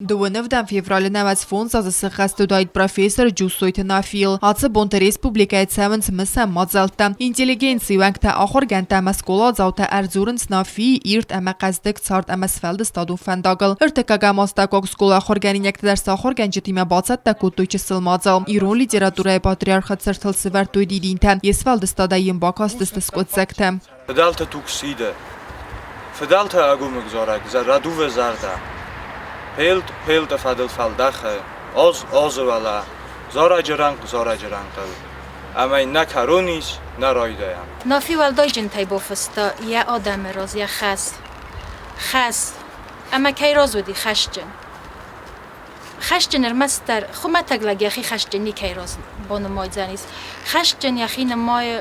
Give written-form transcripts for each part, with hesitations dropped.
Дыууын ӕвдӕм февралы 95 азы сыххӕст уыдаид профессор Джуссойты Нафийыл. Ацы бонты республикӕйы цӕуынц мысӕн мадзӕлттӕ. Интеллигенцийы уӕнгтӕ, ахуыргӕндтӕ ӕмӕ скъоладзаутӕ ӕрдзурынц Нафийы ирд ӕмӕ хъӕздыг цард ӕмӕ сфӕлдыстадон фӕндагыл. Ӕртыккӕгӕм астӕуккаг скъолайы ахуыргӕнинӕгтӕ дӕр сӕ ахуыргӕнджытимӕ бацӕттӕ кодтой чысыл мадзал. Ирон литературӕйы патриархы цыртыл сывӕрдтой дидинтӕ, йе сфӕлдыстадӕй йын бакастысты скъуыддзӕгтӕ. Фыдӕлтӕ туг сиды. Фыдӕлтӕ ӕгомыг зарӕг рӕдувы зӕрдӕ. Пелт пелты фӕдыл фӕлдӕхы, аз азы уӕлӕ, зарӕджы рӕнхъ зарӕджы рӕнхъыл. Ӕмӕ йын нӕ кӕрон ис, нӕ райдайӕн. Нафи уӕлдайджынтӕй бафыста йӕ адӕмы раз йӕ хӕс. Хӕс. Ӕмӕ кӕй раз уыди хӕсджын? Хӕсджын ӕрмӕстдӕр хуымӕтӕг лӕг йӕхи хӕсджын никӕй раз банымайдзӕнис. Хӕсджын йӕхи нымайы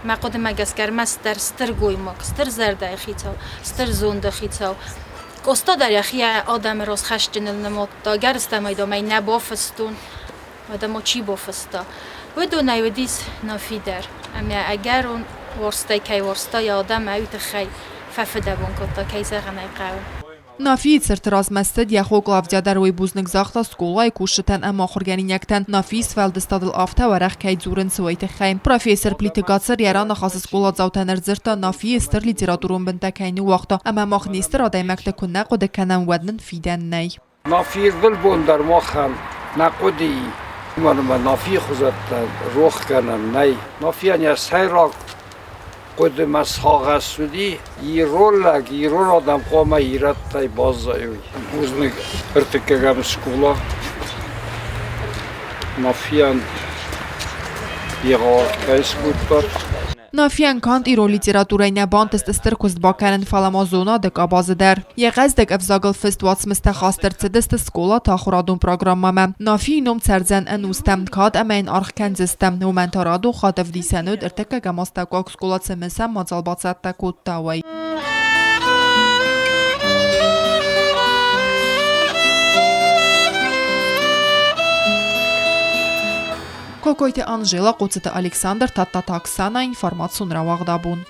Мӕ хъуыдымӕ гӕсгӕ, ӕрмӕстдӕр стыр гоймаг, стыр зӕрдӕйы хицау, стыр зонды хицау. Къоста дӕр йӕхи адӕмы раз хӕсджыныл нымадта, гӕрзтӕмӕй дам ӕй нӕ бафыстон, уӕдӕ ма чи бафыста. Уыдонӕй уыдис Нафи дӕр, ӕмӕ ӕгӕрон уарзтӕй кӕй уарзта йӕ адӕмы, уый тыххӕй фӕфыдӕбон кодта, кӕй зӕгъын ӕй хъӕуы. Нафийы цырты размӕ цыд йӕ хо Клавдия дӕр уый бузныг загъта скъолайы кусджытӕн ӕмӕ ахуыргӕнинӕгтӕн, Нафийы сфӕлдыстадыл афтӕ уӕрӕх кӕй дзурынц, уый тыххӕй. Профессор Плиты Гацыр йӕ раныхасы скъоладзаутӕн ӕрдзырдта, Нафийы стыр литературон бынтӕ кӕй ныууагъта ӕмӕ мах не стыр адӕймӕгтӕ куы нӕ хъуыды кӕнӕм, уӕд нын фидӕн нӕй. Нафийы ӕрвылбон дӕр махӕн нӕ хъуыдыйы, уымӕн ӕмӕ Нафийы хуызӕттӕ рох кӕнӕн нӕй. Нафийӕн йӕ сӕйраг хъуыдымӕ сагъӕс уыди, ирон лӕг, ирон адӕм хъуамӕ ирӕттӕй баззайой. Бузныг ӕртыккӕгӕм скъола Нафийӕн егъау кӕй скодта. Нафийӕн канд ирон литературӕйы нӕ бантыст стыр куыст бакӕнын, фӕлӕ ма зонады къабазы дӕр. Йӕ хъӕздыг ӕвзагыл фыст уацмыстӕ хаст ӕрцыдысты скъолаты ахуырадон программӕмӕ. Нафийы ном цӕрдзӕн ӕнустӕм, кад ӕмӕ йын аргъ кӕндзыстӕм. Уымӕн та радон хатт ӕвдисӕн уыд, ӕртыккӕгӕм астӕуккаг скъола цы мысӕн мадзал бацӕттӕ кодта, уый. Кокойты Анжела, Хъоцыты Александр, Тадтаты Оксана, информацион рауагъд абон.